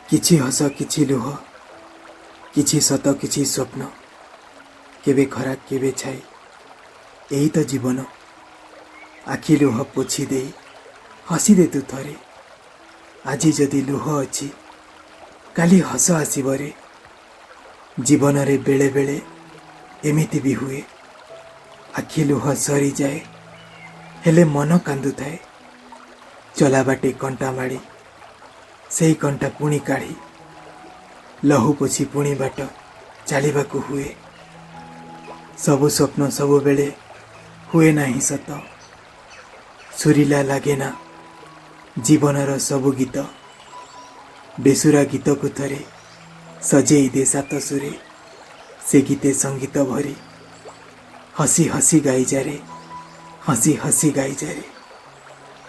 କିଛି ହସ କିଛି ଲୁହ, କିଛି ସତ କିଛି ସ୍ୱପ୍ନ, କେବେ ଖରା କେବେ ଛାଇ, ଏଇ ତ ଜୀବନ। ଆଖି ଲୁହ ପୋଛି ଦେଇ ହସିଦେ ତୁ ଥରେ। ଆଜି ଯଦି ଲୁହ ଅଛି, କାଲି ହସ ଆସିବ ରେ। ଜୀବନରେ ବେଳେବେଳେ ଏମିତି ବି ହୁଏ, ଆଖି ଲୁହ ସରିଯାଏ, ହେଲେ ମନ କାନ୍ଦୁଥାଏ। ଚଲାବାଟେ କଣ୍ଟା ମାଡ଼ି ସେଇ କଣ୍ଟା ପୁଣି କାଢ଼ି ଲହୁ ପୋଛି ପୁଣି ବାଟ ଚାଲିବାକୁ ହୁଏ। ସବୁ ସ୍ୱପ୍ନ ସବୁବେଳେ ହୁଏ ନାହିଁ ସତ। ସୁରିଲା ଲାଗେ ନା ଜୀବନର ସବୁ ଗୀତ। ବେସୁରା ଗୀତକୁ ଥରେ ସଜେଇ ଦେ ସାତ ସୁରେ, ସେ ଗୀତେ ସଙ୍ଗୀତ ଭରି ହସି ହସି ଗାଇଯାରେ, ହସି ହସି ଗାଇଯାରେ।